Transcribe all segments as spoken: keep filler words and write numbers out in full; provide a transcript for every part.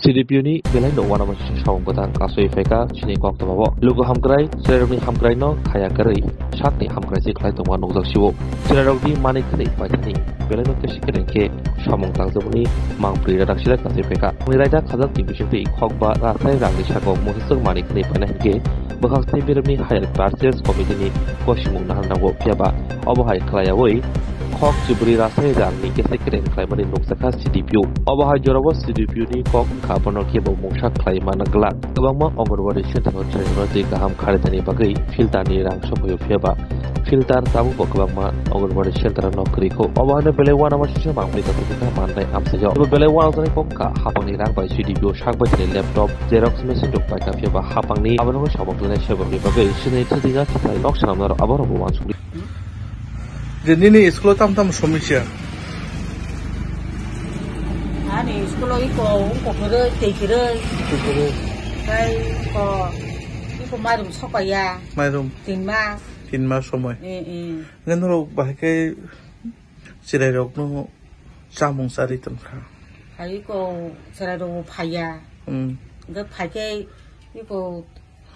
C D P O ni belai no uanama sisa samung bwtang kasui phaikha chini koktwma o. Luku hamkrai, chwrairokni hamkrai no khaya kwrwi sakni hamkrai se khlai tongma nukjak sio. Chwrairokni manwi khwnwi paithani belai no kesi kereng khe samung tangjak mani mangpri radak sila kasui phaikha. Mui raida khajak ni bisingtwi khokba rasai rangni sakao muhijwk manwi khwnwi paina hinkhe bwkhak sni biromni higher purchase committee ni kosimung naharnango, phiyaba obo hai khlaiyawi khok chibri rasai rangni kesi kereng khlaimani nukjakha C D P O. Obo hai jorao C D P O ni kok wngkha bono kebo mungsa khlai mana glak. Kwbangma Anganwadi center o chwrairokno twi kaham kharidani bagwi filter ni rang sokphaio, phiyaba filter tabukbo kwbangma Anganwadi center o nok kwrwi kho. Obo haino belai uanama sisa mangpli kasui kha mannai amchaio. Abo belai uanajani kok wngkha hapangni rang bai C D P O sak bai thani laptop, xerox machine rok paikha, phiyaba hapangni abono sabok lanai seborni bagwi chini thidinga thithai nok swnamnarok aborokbo uansukli. Je nini school o tam tam somosya? Ani school o iko, iko kwrwi, tei kwrwi. Iko kwrwi. Tei iko, iko mairum sokpaiya. Mairum? Tin mas. Tin mas somoi? Eh, eh. Hwnkhe norok bahai khe chwrairokno chamung charwi tongkha? Hai iko chwrairokbo phaiya. Hmm. Hwnkhe phaikhe iko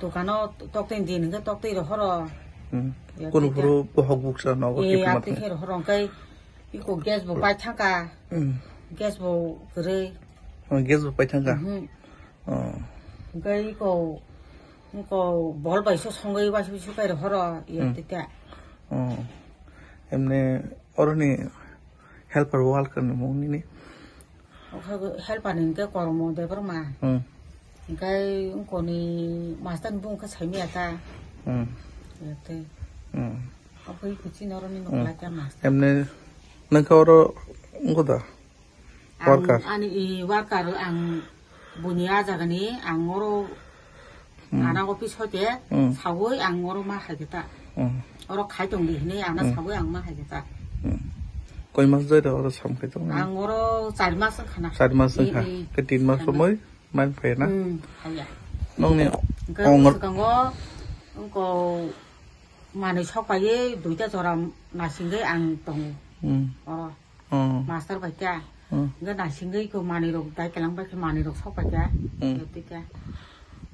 Dukano toktwi din hwnkhe toktwi rohoro. Hmm. Ya, kunu tei phuru bohok buksa nogo eh, kepima atwi tong. Khe rohoro hwnkhe iko gas bo pai thangkha. Hmm. Gas bo kwrwi. Oh, gas bo pai thangkha? Mhm. Oh. Hwnkhe iko, iko bol bai so songwi waisa waisa kai rohoro, ya, hmm, tei ta. Oh. Emne oroni helper worker ni mung nini? Okhai helper ni hwnkhe Kormo Debbarma. Hmm. Hwnkhe wngkoni master ni bung khe saimaya ta. Hmm. Yate. Hmm. Okhai kuchi noroni, hmm, nokla kya master. Emne nangkha oro wngkho da? Ang worker. Ani i worker ang buini a jagani ang oro Hmm. Ana office hoite, hmm, sawi ang oro ma hai khe ta. Hmm. Oro khai tong di hinwi ana, hmm, sawi ang ma hai khe ta. Hmm. Koi mas jai da oro sam khai tong? Ang oro char mas wngkha na. Char mas wngkha. Eh, eh. Khe tin mas somoi main phai na? Hmm, phaiya. Nongni hwnkhe ongor- swkango wngkha manwi sok paiwi duita jora nasingwi ang tongo. Hmm. Oro. Oh. Master bai kha. Oh. Hwnkhe naisingwi iko manwi rok dai kelang bai khe manwi rok sok pai kha. Hmm. Tei kha.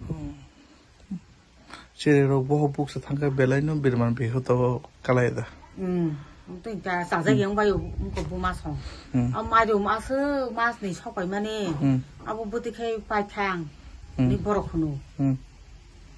Oh. Chwrai rok bohok buksa thang khe belai no birman bihoto kalai da. Hmm. Tei kha chajak, hmm, yang bai wngkha buma song. Hmm. Abo mairum aswk mas ni sok pai mani. Hmm. Abo bwtwi khe pai thang. Hmm. Ni borok hwno. Hmm.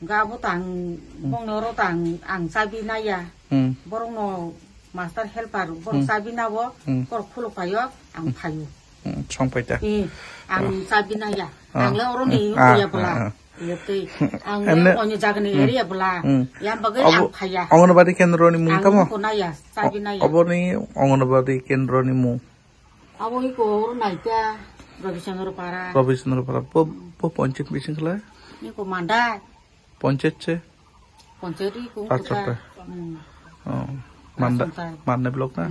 Hwnkhe abo tang, hmm, bongni oro tang ang chabi naiya. Hmm. Borokno master helper, borok, hmm, chabi nabo, hmm, borok khuluk paio, ang, hmm, phaio. Hmm, song pai ta. Eh, ang, ah, chabi naiya. Ah. Ang le oroni, hmm, nukya, ah, bwla. Ah, ah. Iya tei. Ang le emne onyo jagani, hmm, area bwla. Hmm. Yang bagwi abo ang phaiya. Anganwadi kendro ni mung tamo? Ang nukho naiya, chabi naiya. Oboni Anganwadi kendro ni mung. Abo iko oro naikha Rabi Chandra Para. Rabi Chandra Para. Bo, bo panchayat bising khlai? Iko Mandai. Panchayat se? Panchayat iko. Acha, kota. Acha. Hmm. Oh. Mandai, Mandai block na?